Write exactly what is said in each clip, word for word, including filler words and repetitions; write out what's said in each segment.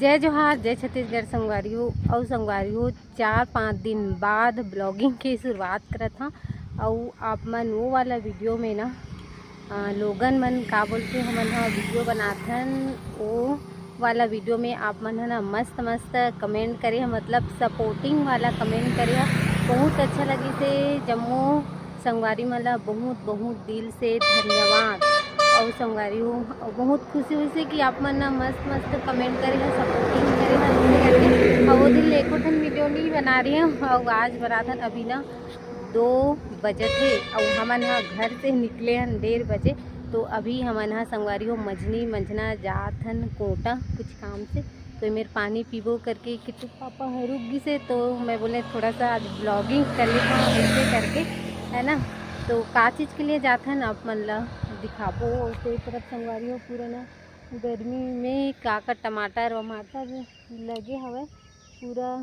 जय जोहार, जय छत्तीसगढ़ संगवारी हो। अउ संगवारी हो, चार पाँच दिन बाद vlogging के शुरुआत करत हँव। अउ आप मन वो वाला video में ना, अ, लोगन मन का बोलथे, हमन ह video बनाथन, वो वाला video में आप मन ह ना मस्त मस्त comment करे ह, मतलब supporting वाला comment करे ह। बहुत अच्छा लगिस हे जम्मो संगवारी मन ला बहुत बहुत दिल से धन्यवाद। अउ संगवारी हो, अउ बहुत खुशी होइस हे कि आप मन ना मस्त मस्त comment करे ह, supporting करे ह, ऐसे करके। अउ वो दिन ले एको ठन video नहीं बना रहे हैं, अउ आज बनाथन। अभी ना दो बजत हे, अउ हमन ह घर से निकले हन डेढ़ बजे। तो अभी हमन ह संगवारी हो मझनी मंझना जात हन कोटा कुछ काम से। तो ये मेर पानी पीबो करके किट्टू पापा ह रुक गिस हे, तो मैं बोले थोड़ा सा आज vlogging कर लेता हूँ ऐसे करके, है ना। तो का चीज़ के लिए जाथन आप मन ला दिखाबो। तो ये तरफ संगवारी हो पूरा ना गर्मी में का का टमाटर वमाटर लगे हवय, पूरा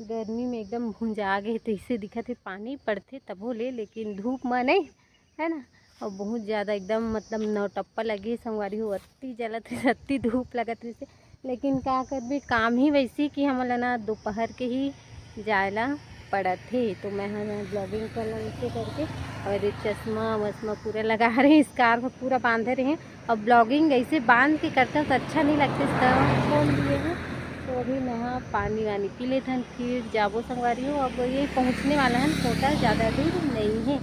गर्मी में एकदम भुंजा गे हे, तइसे दिखत हे। पानी पड़थे तभो ले, लेकिन धूप म नहीं, है ना। और बहुत ज़्यादा एकदम मतलब नौटप्पा लगे हे संगवारी हो, अति जलत हे, अति धूप लगत रहिसे। लेकिन का करबे, काम ही वैसी कि हमन ला ना दोपहर के ही जाए ला पड़त हे। तो मैं ह vlogging कर ला ऐसे करके, और ये चश्मा वश्मा पूरा लगा रहे हैं, scarf पूरा बांधे रहे हैं। और vlogging ऐसे बांध के करते हैं तो अच्छा नहीं लगता, इसका खोल दिए हैं। तो अभी मैं ह पानी वानी पी लेथन, फिर जाबो संगवारी हो। अब ये पहुँचने वाला है कोटा, ज़्यादा दूर नहीं है,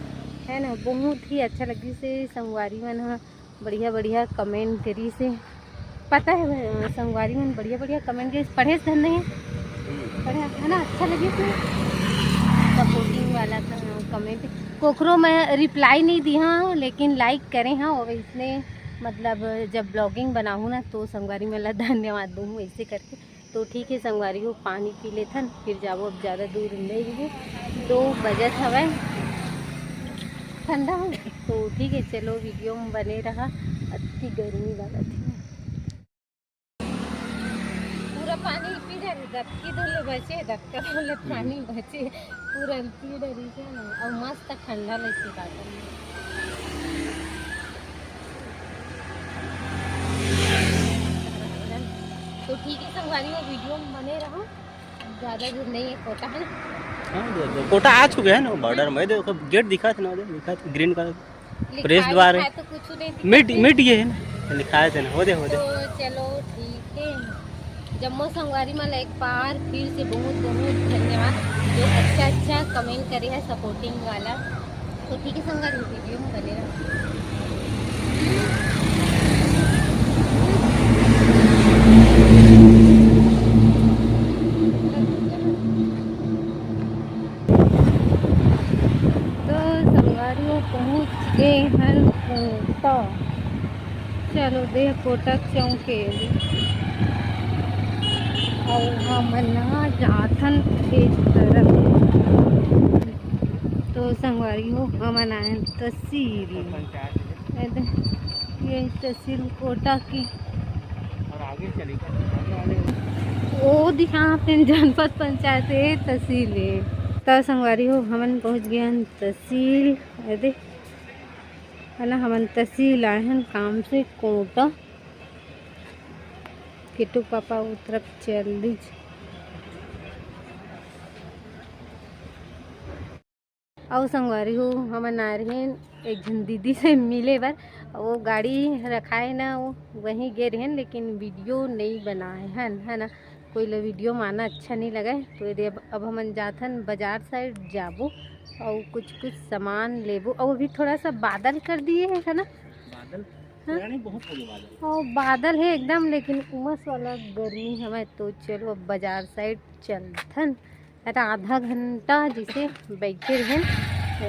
है ना। बहुत ही अच्छा लगिस हे संगवारी मन ह बढ़िया बढ़िया comment करिस हे। पता है, अ, संगवारी मन बढ़िया बढ़िया comment करिस, पढ़े से धन नहीं है, पढ़े है ना, अच्छा लगिस हे supporting वाला comment। कोकरो मैं reply नहीं दी हाँ, लेकिन like करे हाँ, और इसने मतलब जब vlogging बनाहूँ ना तो संगवारी मन ला धन्यवाद दूँ ऐसे करके। तो ठीक है संगवारी हो, पानी पी लेथन, फिर जाबो। अब ज़्यादा दूर नहीं है, दो बजत हवय, ठंडा हो। तो ठीक है, चलो video में बने रहा। अति गर्मी लगत हे। पूरा पानी पी डारे, दतकी धोले बचे, दतका धोले पानी बचे, पूरा पी डारे से ना। और मस्त ठंडा लगथे का करना। तो ठीक है संगवारी हो, video में बने रहो, ज़्यादा दूर नहीं है कोटा, है ना? हाँ, दे, दे। कोटा आ चुके हैं ना, border में। देखो, gate दिखा था ना, देखो, दिखा था, green colour। लिखाए, press द्वार है। लिखाए तो कुछ नहीं दिखा मिट, थे। मिट गए है ना, लिखाए थे ना, हो दे, हो दे। तो चलो ठीक है, जम्मो संगवारी मन ला एक बार फिर से बहुत बहुत धन्यवाद, जो अच्छा अच्छा comment करे है supporting वाला। तो ठीक है संगवारी, video में बने रहो। तो संगवारी हो पहुँच गए हन कोटा। चलो देह कोटा चौके। अउ हमन ना जाथन एक तरफ। तो संगवारी हो, हमन आए हन तहसील। ये दे, ये तहसील कोटा की। और आगे चलेगा, आगे वाले। वो दिखा फिर जनपद पंचायत, ये तहसील है। तो संगवारी हो, हमन पहुँच गए हन तहसील। ये दे, है ना, हमन तहसील आए हन काम से कोटा। किट्टू पापा वो तरफ चल दीज। अउ संगवारी हो, हमन आए रहेन एक झन दीदी से मिले बर। वो गाड़ी रखाए ना, वो वहीं गे रहेन, लेकिन video नहीं बनाए हन, है ना। कोई ला video माना अच्छा नहीं लगे। तो ये दे अब, अब हमन जाथन बाजार side जाबो अउ कुछ कुछ सामान लेबो। अउ अभी थोड़ा सा बादल कर दिए है, है ना? बादल हाँ? रानी बहुत हो गया बादल। ओ, बादल है एकदम, लेकिन उमस वाला गर्मी हवय। तो चलो अब बाजार side चलथन। अरे आधा घंटा जैसे बैठे रहेन, तो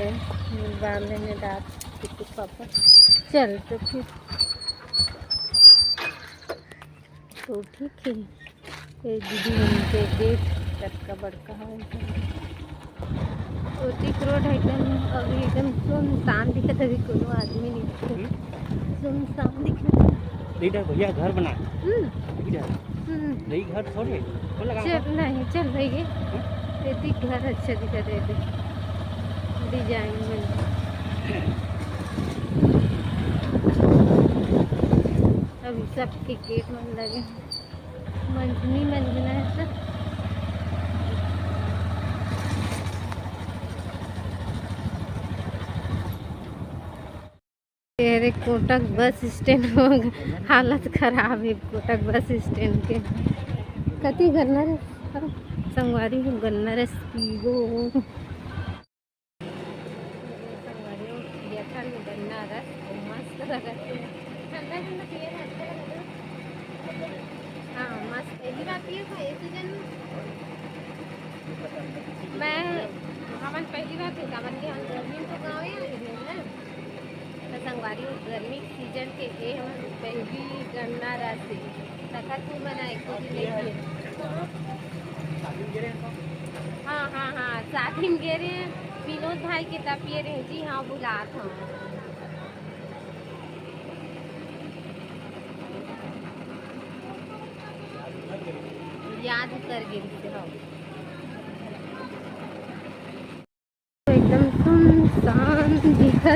बांध लेने रात के कुछ पापड़। चल तो फिर, तो ठीक है। ये दीदी मन के gate कतका बड़का है। ओतिक road है एकदम, अभी एकदम सुनसान दिखत, अभी कोनो आदमी नहीं दिखत। हम्म? सुनसान दिखत। इधर भैया घर बना। हम्म। इधर। हम्म। नहीं, घर थोड़े, वो लगा चल, दो। नहीं, चल भैया। हम्म? एतिक घर अच्छा दिखत है, एतिक design में। अभी सबके gate मन लगे। मंजनी मंजना है सब। ये रे कोटक बस स्टैंड हो ग-, हालत खराब है कोटक बस स्टैंड के। कति गन्ना रस, संगवारी हो, गन्ना रस पीबो। संगवारी हो, पिया था गन्ना रस, वो मस्त लगत है। ठंडा ठंडा पिए ना, अच्छा लगत है। हाँ, मस्त। पहली बार पिए था ये सीजन में। मैं, हमन पहली बार पिए, काबर कि हम गर्मी में तो गाँव ही आ गए हैं ना। तो संगवारी हो, गर्मी के सीजन के ये हमन पहली गन्ना रस है। तखत तू मना एको दिन नहीं पिए। हाँ, हाँ, हाँ, शादी में गे रहे, विनोद भाई के तब पिए रहे जी। हाँ, भुलात हूँ। याद कर गे रिहिसे, हाँ। एकदम सुनसान दिखत हे,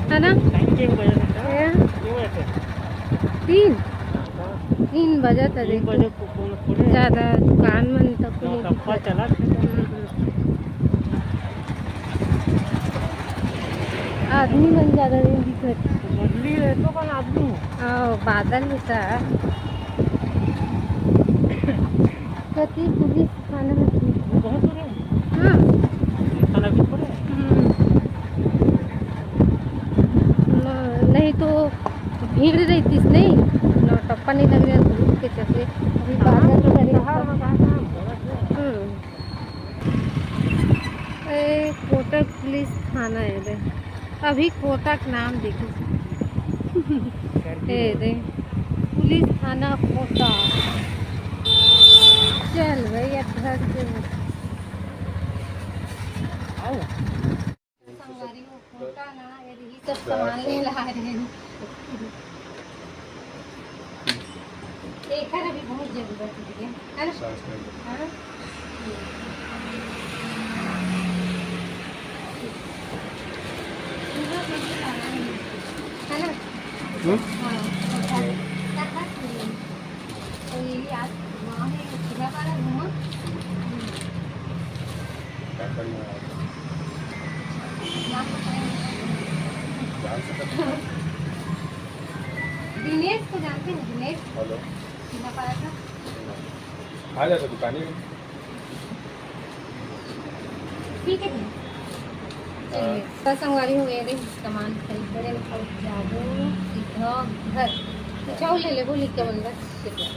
है ना? टाइम के बजे हे? ए? के बजे हे? तीन? हाँ। तीन बजत हे, तीन देखो। बजे को कौन खोले? ज्यादा दुकान मन तक नौ नहीं टप्पा दिखत। चला थे। हम्म, हम्म। आदमी मन ज्यादा नहीं दिखत। बदली रहे तो कौन आदमी? हाँ, बादल होता है। कति पुलिस थाना में। बहुत दूर है। हाँ। थाना भी पड़े। हम्म। न-, नहीं तो भीड़ रहतीस नहीं, नौटप्पा नहीं लग रहा धूप के चलते। अभी हाँ, बादल तो करे शहर में कहाँ, कहाँ बहुत है। हम्म। ए, कोटक पुलिस थाना है रे। अभी कोटा के नाम देखो। ए दे, पुलिस थाना कोटा। चल भाई, अब घर के आओ। संगवारी हो, कोटा ना, ये रही सब सामान ले ला रहे हैं। एकर अभी बहुत जरूरत है, है ना? सांस में। हाँ? है ना? हम्म? हाँ, अच्छा। तो ये आज वहाँ है, किला पारा घूमा। क्या करना है? नाम बताएंगे। जान सकते हैं। दिनेश को जानते हैं, दिनेश? हेलो। किला पारा का? आ जाता दुकान ही में। ठीक है भैया। चलिए, हाँ। तो संगवारी हो गए रे, सामान खरीद कर अब जाबो सीधा घर। तो चावल ले लेबो, लिख के मन बस। चलिए,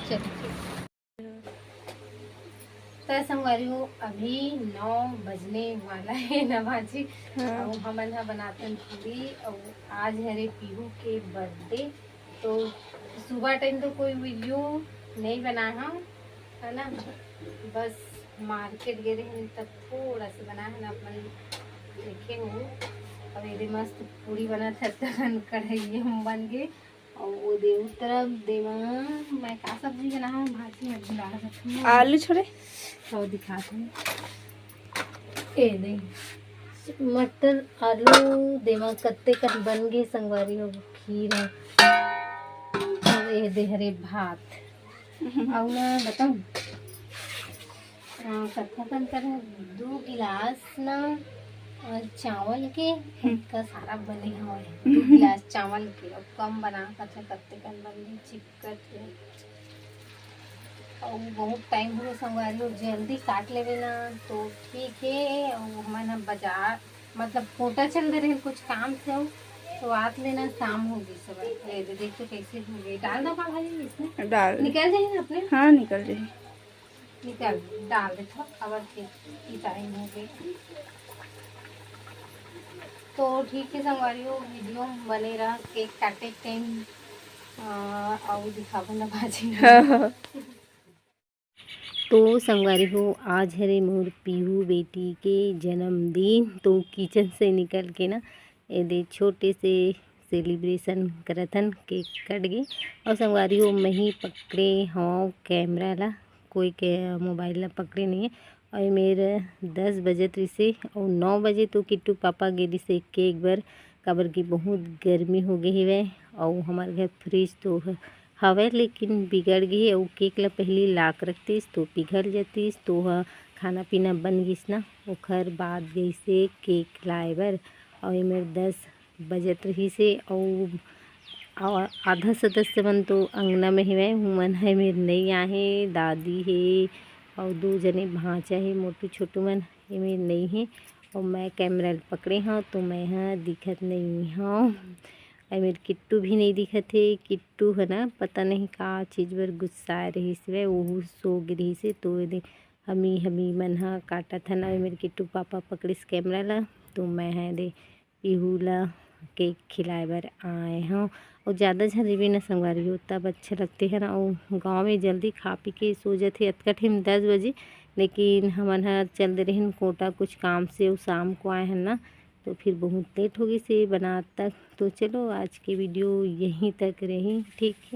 चलिए। तो संगवारी हो, अभी नौ बजने वाला है, नौ बजे। हाँ। और हमन ह बनातन पूरी, और आज हरे पीहू के बर्थडे। तो सुबह टाइम तो कोई वीडियो नहीं बनाए हम, है ना, बस मार्केट गए रहे तब थोड़ा सा बनाए है ना, अपन देखे हो। अब ये मस्त पूरी बना था, तहन कढ़ाई में बन गए। और वो दे उस तरफ देवा, मैं का सब्जी बना हूँ, भाजी में भुला सकती हूँ। आलू छोड़े? और दिखाते हैं। ए दे, मटर आलू देवा कत्ते कन बन गए संगवारी हो, खीर है। अब ए दे हरे भात। और ना बताऊँ, अ, कत्था कन कर है, दो गिलास ना, अ, चावल के, हम्म। इतना सारा बने हुए हैं। दो गिलास चावल के, अब कम बना सकते, कत्ते कन बन गए, चिक करके। अउ बहुत टाइम हो संगवारी, अउ जल्दी काट लेबे ना तो ठीक है। अउ हमन ह बाजार, मतलब कोटा चल दे रहे कुछ काम से, अउ तो आत लेना शाम हो गई सब। ये दे, देखो कैसे हो गई। डाल दो का भाई इसमें? डाल। निकल जाए ना अपने? हाँ, निकल जाए। निकल, डाल दे थोड़ा, अगर के की टाइम हो गई। तो ठीक है संगवारी हो, वीडियो में बने रहा, केक काटे टाइम, अ, अउ दिखाबो ना भाजी। तो संगवारी हो, आज हरे मोर पीहू बेटी के जन्मदिन, तो किचन से निकल के ना, एदे छोटे से सेलिब्रेशन करत हन, केक कट गे। अउ संगवारी हो, मैं ही पकड़े हव कैमरा ला, कोई के मोबाइल ला पकड़े नहीं है। अउ मेर दस बजत रिसे अउ नौ बजे तो किट्टू पापा गे रिसे केक बर, काबर कि बहुत गर्मी हो गे हेवय अउ हमर घर फ्रिज तो ह-, हवय, लेकिन बिगड़ गे, अउ केक ल पहिली ला के रखतिस तो पिघल जतिस, तो ओह खाना पीना बन गिस ना। ओखर बाद गइसे केक लाए बर, अउ एमेर दस बजत रहिसे, अउ, अउ आधा सदस्य मन तो अंगना में हेवय, उमन ह एमेर नइ आहे, दादी हे, अउ दू जने भांचा हे, मोटू छोटू मन एमेर नइ हे, अउ मैं कैमरा ल पकड़े हंव, तो मैं ह दिखत नइ हंव। एमेर किट्टू भी नइ दिखत हे। किट्टू ह ना, पता नहीं का चीज बर गुस्साए रहिस हवय, ओहू सो गे रहिस हे, तो एदे हमी, हमी मन ह काटत हन। अउ एमेर किट्टू पापा पकड़िस कैमरा ला, तो मैं ह एदे पीहू ला केक खिलाए बर आए हंव। अउ ज़्यादा झन रहिबे ना संगवारी हो, तब अच्छा लगथे, है ना। अउ गाँव में जल्दी खा पी के सो जथे, अतका टाइम दस बजे, लेकिन हमन ह चल दे रहेन कोटा कुछ काम से, अउ शाम को आए हन ना, तो फिर बहुत लेट हो गिस हे बनात तक। तो चलो, आज के वीडियो यहीं तक रही, ठीक है।